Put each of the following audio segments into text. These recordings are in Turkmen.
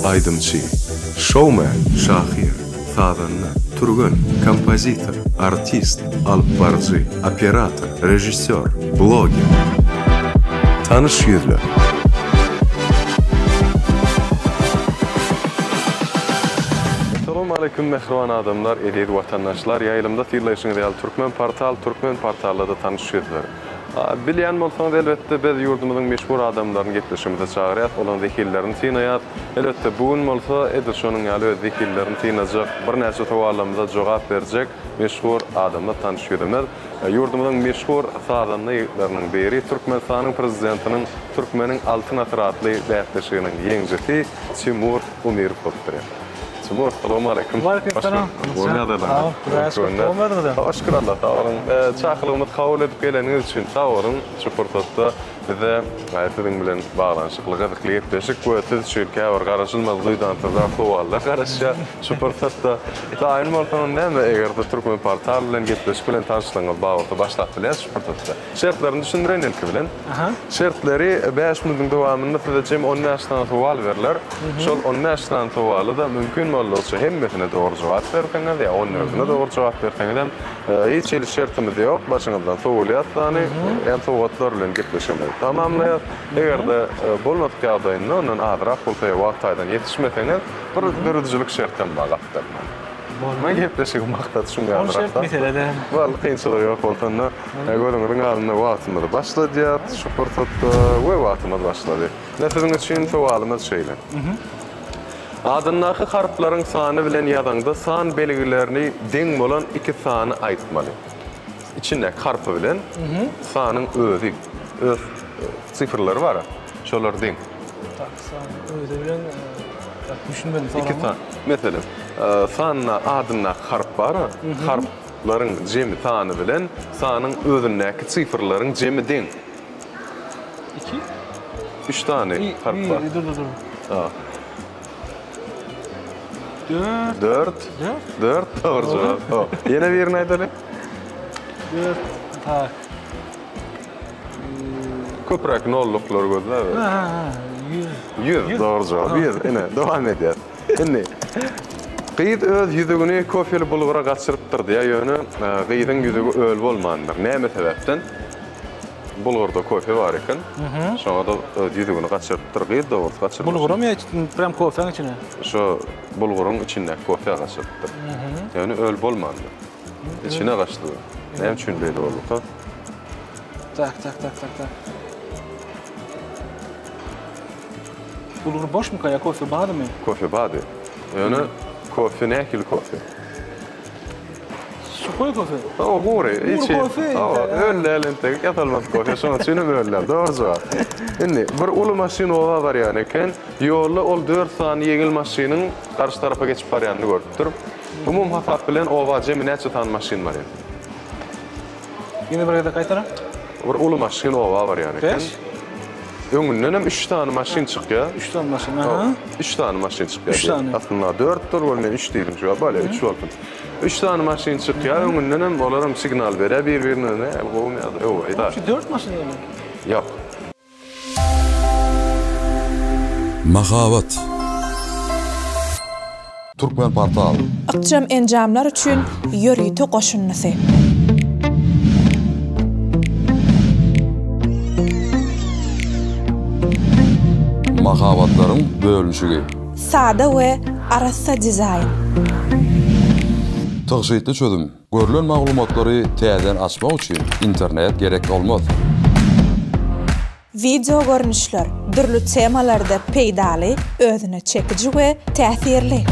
Aýdymçy, şoumen, şahyr, sazanda, türgen, kompozitor, artist, alypbaryjy, operator, režissýor, bloger. Tanyş ýüzler. Essalawmaleýkum mähriban adamlar, eziz watandaşlar! Ýaýlymda synlaýşyňyz ýaly Türkmen portal, Türkmen portalda-da tanyş ýüzler. Bilýän bolsaňyz elbetde biz ýurdumyzyň meşhur adamlaryny gepleşigimize çagyrýas, olaryň zehinlerini synaýas. Elbetde bu gün bolsa edil şonuň ýaly öz zehinlerini synajak, birnäçe sowallarymyza jogap berjek meşhur adamyz, tanyş ýüzümiz, ýurdumyzyň meşhur sazanda ýigitleriniň biri, Türkmenistanyň Prezidentiniň Türkmeniň Altyn asyry atly bäsleşiginiň ýeňijisi Timur Umirow bolup durýar. Timur, salowmaleýkim. Waleýkim salam. Gowy ýagdaýlarmy? Sag bol, Hudaýa şükür. Gowymy özüňizem? Şükür Alla, sag boluň. Çakylygymyzy kabul edip geleniňiz üçin sag boluň. Şu pursatda bize siziň bilen baglanyşykly gyzykly gepleşik we siz üçin käbir garaşylmadyk duýdansyzrak sowallar garaşýar. Şu pursatda taýyn bolsaňyz näme, eger-de Türkmenportal bilen gepleşik bilen tanyşlygyňyz bar bolsa başlap bilýäris şu pursatda. Şertlerini düşündireýin ilki bilen. Şertleri bäş minutyň dowamynda size jemi on bäş sany sowal berler. Şol on bäş sany sowaly-da mümkin boldugyça hemmesine dogry jogap berseňiz ýa on dördüne dogry jogap berseňizem hiç hili şertimiz ýok. Başyňyzdan sowulýas sany hem sowgatlar bilen gepleşigimizi tamamlaýas. Eger-de bolmadyk ýagdaýynda ondan azrak bolsa ýa wagt taýdan ýetişmeseňiz bir döredijilik şertem bar gapdalyndan. Bolma gepleşigiň maksady şuň ýalyrak. Ol şert mesele däl. Wally kynçylygy ýok bolsa onda gözüňiziň alnynda wagtymyzy başladýas şu pursatda we wagtymyz başlady. Ine siziň üçin sowalymyz şeýle. Adyndaky harplaryň sany bilen ýazaňda san belgilerini deň bolan iki sany aýtmaly. Içindäki harpy bilen sanyň özi, öz sifrleri bar, şolar deň. Tak, sanyň özi bilen düşünmedim soragyňa. Iki san. Meselem, sanda adyndaky harp bar, harplaryň jemi sany bilen sanyň özündäki sifrleriň jemi deň. Iki? Üç sany harp bar. Bir, dur, dur, dur. Dört. Dört. Dört? Dört, dogry jogap. Ýene birini aýdaly. Dört, tak. Köpräk nolluklary gözläber. Ha, ha, ha. Ýüz. Ýüz, dogry jogap. Ýüz, ine, dowam edýäs. Indi, gyz öz ýüzügini kofeli bulgura gaçyrypdyr diýýär, ýöne gyzyň ýüzügi öl bolmandyr. Näme sebäpden? Bulgurda kofe bar eken. Şoňa-da öz ýüzügini gaçyrypdyr gyz, dogrusy gaçyrmasa. Bulguramy ýa prýam kofäň içine? Şo bulguryň içindäki kofä gaçyrypdyr. Ýöne öl bolmandyr. Içine gaçdy. Näme üçin beýle bolduka? Tak, tak, tak, tak, tak. Bulgur boşmuka ýa kofe barmy? Kofe bardy. Ýöne kofe nähili kofe? Suhoý kofe. Hawa, gury. Gury kofe. Hawa, öl däl entek ýasalmadyk kofe. Şonuň üçin hem öl däl. Dogry jogap. Indi bir uly maşyn oba barýan eken. Ýolda ol dört sany ýeňil maşynyň garşy tarapa geçip barýanyny görüpdir. Umumy hasap bilen oba jemi näçe sany maşyn barýar? Ýene bir gezek gaýtara. Bir uly maşyn oba barýan eken. Bäş. Öňündenem üç sany maşyn çykýar. Üç sany maşyn, aha. Üç sany maşyn çykýar. Üç sany. Aslynda dörtdür, ol men üç diýdim şu wagt. Bolýar, üç bolsun. Üç sany maşyn çykýar, öňündenem olaram signal berýär bir-birine. Näl gowumy ýa-da öweý-da. Şu dört maşyn ýaly. Ýok. Mahabat. Türkmenportal. Ykjam enjamlar üçin ýörite goşundysy. Mahabatlaryň bölünişigi. Sada we arassa dizaýn. Tygşytly çözüm. Görlen maglumatlary täzeden açmak üçin internet gerek bolmaz. Wideo görnüşler, dürli temalarda peýdaly, özüne çekiji we täsirli.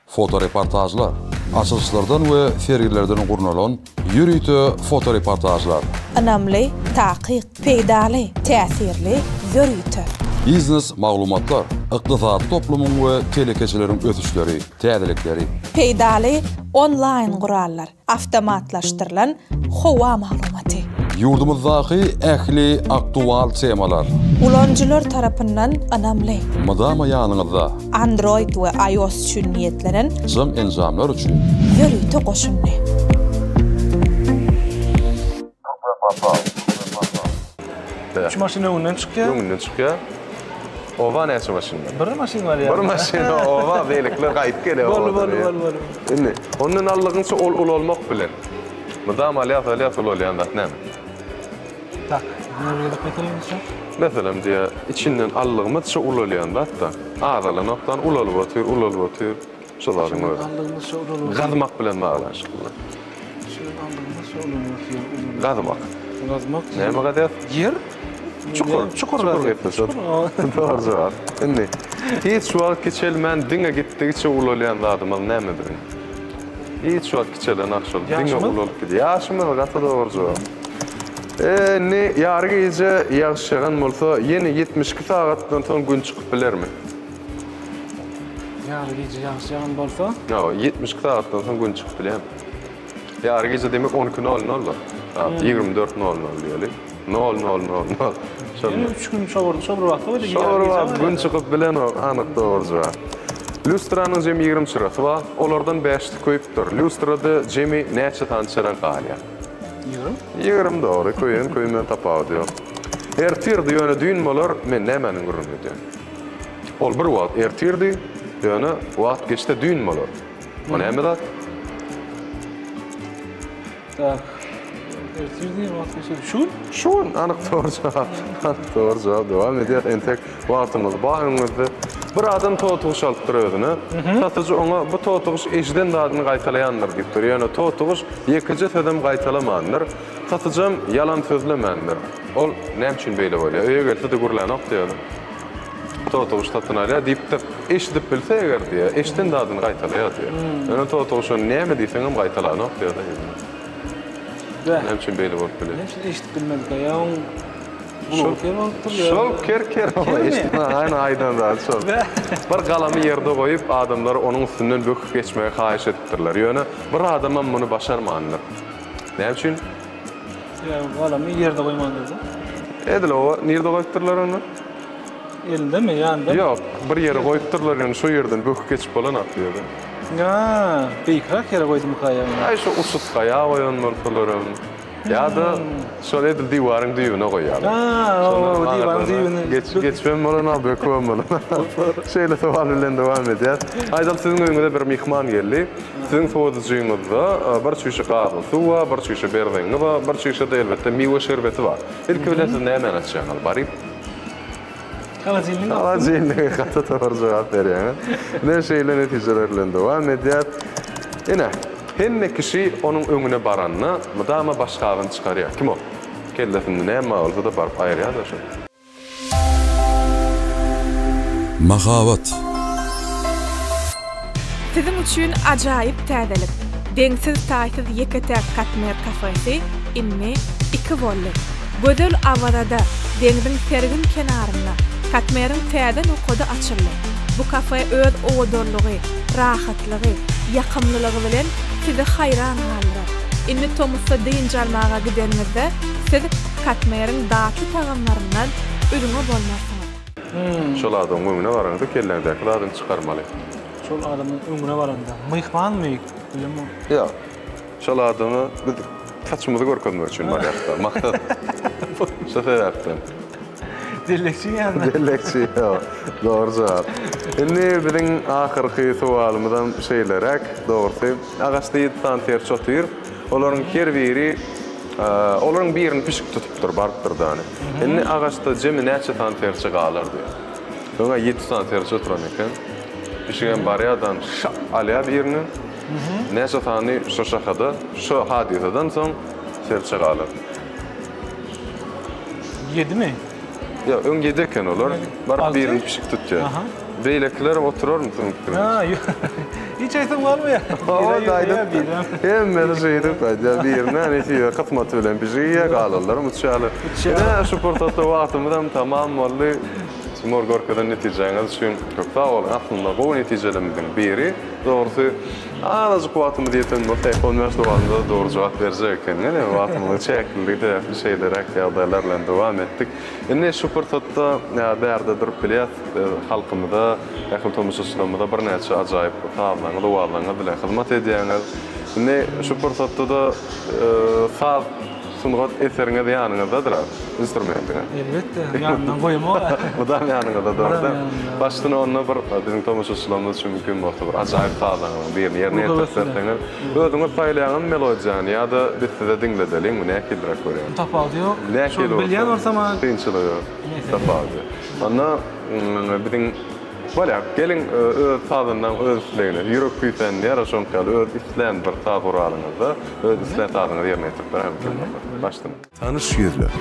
Fotoreportažlar, açylyşlardan we sergilerden gurnalan ýörite fotoreportažlar. Ynamly, takyk, peýdaly, täsirli, ýörite. Biznes maglumatlar, ykdysady toplumyň we telekeçileriň ösüşleri, täzelikleri. Peýdaly onlaýn gurallar, Awtomatlaşdyrylan howa maglumaty. Ýurdumyzdaky ähli aktual temalar. Ulanyjylar tarapyndan ynamly. Mydama ýanyňyzda. Android we iOS üçin niýetlenen. Jam enjamlar üçin. Ýörite goşundy. Üç maşyn öňünden çykýar. Öňünden çykýar. Oba näçe maşyn bar? Bir maşyn bar ýa. Bir maşyn oba, beýlekiler gaýdyp gelýär. Boldy, boldy, boldy, boldy. Indi ondan aldygyňça ol ulalmak bilen. Mydama alýas, alýas, ulalýan zat näme? Tak, ýene bir gezek gaýtalaýynça. Meselem diýýär, içinden aldygymyzça ulalýan zat-da. Azalanokdan ulalyp otyr, ulalyp otyr. Şo zadyň özi. Aldygymyzça ulalyp otyr. Gazmak bilen baglanyşykly. Içinden aldygymyzça ulalyp otyr, ulalyp. Gazmak. Gazmak. Näme gazýas? Ýer. Çukur, çukur gepleşik. Dogry jogap. Indi hiç wagt kiçelmän diňe gitdigiçe ulalýan zadymyz näme biziň? Hiç wagt kiçelenok şol. Diňe ulalyp gidýär. Ýaşymyz gaty dogry jogap. Indi ýary gije ýagyş ýagan bolsa, ýene 72 sagatdan soň gün çykyp bilermi? Ýary gije ýagyş ýagan bolsa? Ýok, 72 sagatdan soň gün çykyp bilýärmi? Ýary gije diýmek on iki nol nol-da. Sagat 24 nol nol diýeli. Nol nol nol nol. Ýene üç gün şo bir şo bir wagtda bolýar. Şo bir wagt gün çykyp bilenok, anyk dogry jogap. Lýustranyň jemi 20 çyrasy bar. Olardan bäşisi köýüpdir. Lýustrada jemi näçe sany çyra galýar? 20. 20 dogry. Köýen köýmän tapawudy ýok. Ertirdi, ýöne düýn bolar, men nämäniň gürrüňini edýän? Ol bir wagt ertirdi, ýöne wagt geçse düýn bolar. O näme zat? Tak. Ertir diýen wagt geçse şu gün? Şu gün anyk dogry jogap. Anyk dogry jogap dowam edýär. Entek wagtymyz bar öňümizde. Bir adam totuguş alypdyr özüne. Satyjy oňa bu totuguş eşiden zadyny gaýtalaýandyr diýipdir. Ýöne totuguş ýekeje sözem gaýtalamandyr. Satyjam ýalan sözlemändir. Ol näme üçin beýle bolýar? Öýe gelse-de gürlänok diýýär. Totuguş satyn alýar diýipdir. Eşidip bilse eger diýýär, eşiden zadyny gaýtalaýar diýýär. Ýöne totuguş ony näme diýseňem gaýtalanok diýýär-de ýüzüne. Näme üçin beýle bolup bilýär? Näme üçin eşidip bilmedikä? Ýa oň gulagy ker bolupdyr ýa. Şol ker ker Aýna aýdan zady şol. Bir galamy ýerde goýup, adamlar onuň üstünden böküp geçmegi haýyş edipdirler. Ýöne bir adamam muny başarmandyr. Näme üçin? Ýa galamy ýerde goýmandyr-da. Edil oba, nirde goýupdyrlar ony? Elindemi, ýanynda? Ýok, bir ýere goýupdyrlar, ýöne şo ýerden böküp geçip bolanok bu ýerde. Ýa, beýikräk ýere goýdumyka ýa ony? Aý, şo uçut gaýa goýan bolsalaram. Ýa-da şol edil diwaryň düýbüne goýýarlar. Haa, oba, diwaryň düýbüne. Geç, geçibem bolanok, bökübem bolanok. Şeýle sowal bilen dowam edýäs. Aýdaly, siziň öýüňize bir myhman geldi. Siziň sowadyjyňyzda bir çüýşe gazly suw bar, bir çüýşe berzeňňi bar, bir çüýşe-de elbetde miwe şerbeti bar. Ilki bilen siz nämäni açýaňyz? Baryp. Holodilnigi. Holodilnigi gaty dogry jogap berýäňiz. Ine şeýle netijeler bilen dowam edýäs. Ine, hemme kişi onuň öňüne baranda mydama başgabyny çykarýar. Kim ol? Kellesinde näme bar bolsa-da baryp aýyrýar-da şony. Mahabat. Siziň üçin ajaýyp täzelik! Deňsiz-taýsyz ýeke-täk Katmer kafesi indi iki boldy. Gözel Awazada, deňziň sergin kenarynda Katmeriň täze nokady açyldy. Bu kafe öz owadanlygy, rahatlygy, ýakymlylygy bilen sizi haýran galdyrar. Indi tomusda dynç almaga gideniňizde siz Katmeriň datly tagamlaryndan üzňe bolmarsyňyz. Şol adamyň öňüne baraňda kelläňdäki zadyny çykarmaly. Şol adamyň öňüne baranda. Myhmanmy? Bilemok. Ýok. Şol adama biz saçymyzy görkezmek üçin barýarys-da. Maksat şo sebäpden. Dellekçi ýa-da? Dellekçi, ýok. Dogry jogap. Indi biziň ahyrky sowalymyzam şeýleräk, dogrusy. Agaçda ýedi sany serçe otyr. Olaryň her biri, olaryň birini pişik tutupdyr, barypdyr dany. Indi agaçda jemi näçe sany serçe galar diýýär. Öňä ýedi sany serçe oturan eken. Pişigem barýar-da, şak alýar birini. Näçe sany şo şahada, şo hadysadan soň serçe galar. Ýedimi? Ýok, öň ýedi eken olar. Baryp birini pişik tutýar. Beýlekiler oturarmy siziň pikiriňizçe? Ha, ýok. Hiç aýtsam galmaýar. Hawa, gaýdyp. Hemmesi şeýdip gaýdýar. Birine nesibe kysmaty bilen pişik iýýär, galanlaram uçýarlar. Ine, şu pursatda wagtymyzam tamam boldy. Timur, görkezen netijäňiz üçin köp sag boluň. Aslynda gowy netijelerimiziň biri. Dogrusy, azajyk wagtymyz ýeten bolsa, 15 sowalymyza dogry jogap berjek ekeniňiz. Ýöne wagtymyzyň çäkliligi sebäpli şeýleräk ýagdaýlar bilen dowam etdik. Indi şu pursatda bärde durup bilýäs. Halkymyza, ähli tomaşaçylarymyza birnäçe ajaýyp sazlaryňyz, owazlaryňyz bilen hyzmat edýäňiz. Indi şu pursatda-da saz. sungat eseriňiz ýanyňyzdadyr-a, instrumentiňiz? Elbetde, ýanymdan goýamok-a. Mydam ýanyňyzda dur-da. Başsyna onda bir biziň tomaşaçylarymyz üçin mümkin bolsa bir ajaýyp sazlaryňyzyň birini ýerine ýetirip berseňiz. Özüňiz saýlaýaňyzmy melodiýany ýa-da biz size diňledeliňmi, nähiliräk görýäňiz? Tapawudy ýok. Nähili Şol bilýän bolsam-a. Kynçylygy ýok. Tapawudy ýok. Onda biziň Bolýar. Geliň öz sazandaň öz islegine, ýürek küýsän diýer-a şoňky ýaly öz islän bir saz guralyňyzda öz islän sazyňyzy ýerine ýetirip beräýiň mümkin bolsa. Başdan. Tanyş ýüzler.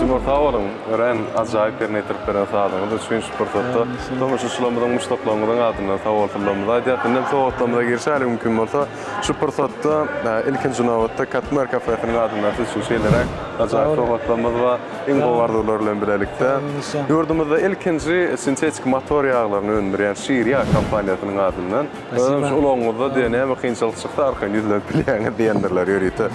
Timur sag boluň, örän ajaýyp ýerine ýetirip beren sazyňyz üçin şu pursatda tomaşaçylarymyzyň, muşdaklaryňyzyň adyndan sagbolsunlarymyzy aýdýas. Indem sowgatlarymyza girişäýeli mümkin bolsa. Şu pursatda ilkinji nobatda Katmer kafesiniň adyndan siz üçin şeýleräk ajaýyp sowgatlarymyz bar. Iň gowy arzuwlar bilen bilelikde, ýurdumyzda ilkinji sintetik motor ýaglaryny öndürýän Şir ýag kompaniýasynyň adyndan özem şu ulagyňyzda diýen näme kynçylyk çyksa arkaýyn ýüzlenip bilýäňiz diýendirler ýörite.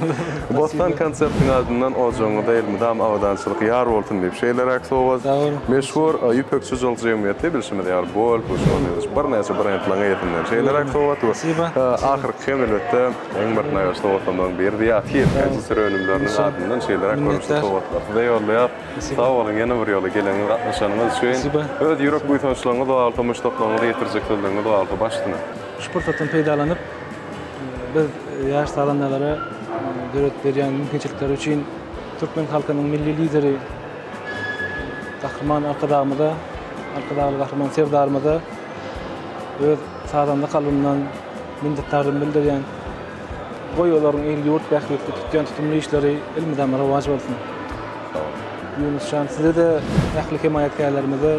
Bossan konseptiň adyndan ojagyňyzda elmydama abadançylyk ýar bolsun diýip şeýleräk sowgat. Meşhur Ýüpekçi jol jemgyýeti bilşimiz ýaly Golf we şoňa meňzeş birnäçe brendleriň eýesinden şeýleräk sowgat we ahyrky hem elbetde iň bir naýbaş sowgatlarymyzyň biri Zyýat Hil konditer önümleriniň adyndan şeýleräk görnüşli sowgatlary size ýollaýar. Sag boluň ýene bir ýola geleniňiz gatnaşanyňyz üçin. Öz ýürek buýsançlaryňyz bolsa muşdaklaryňyza ýetirjek sözleriňiz bolsa baş üstüne. Şu pursatdan peýdalanyp biz ýaş sazandalara döredip berýän mümkinçilikleri üçin türkmen halkynyň Milli Lideri Gahryman Arkadagymyza, Arkadagly Gahryman Serdarymyza öz sazanda kalbymdan minnetdarlygymy bildirýän. Goý, olaryň il-ýurt bähbitli tutýan tutumly işleri elmydama rowaç bolsun! Sag boluň. Ýunus jan, size-de, ähli hemaýatkärlerimize,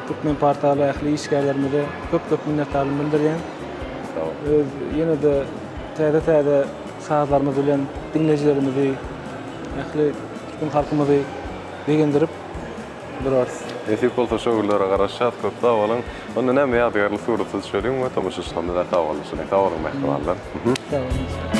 Türkmenportala ähli işgärlerimize köp-köp minnetdarlygymy bildirýän. Sag boluň. Öz ýene-de täze-täze sazlarymyz bilen diňleýjilerimizi, ähli türkmen halkymyzy begendirip durarys. Nesip bolsa şo günlere garaşýas köp sag boluň. Onda näme ýadygärlik surata düşeliň we tomaşaçylarymyza sag boluşyň. Sag boluň mähribanlar. Sag boluň.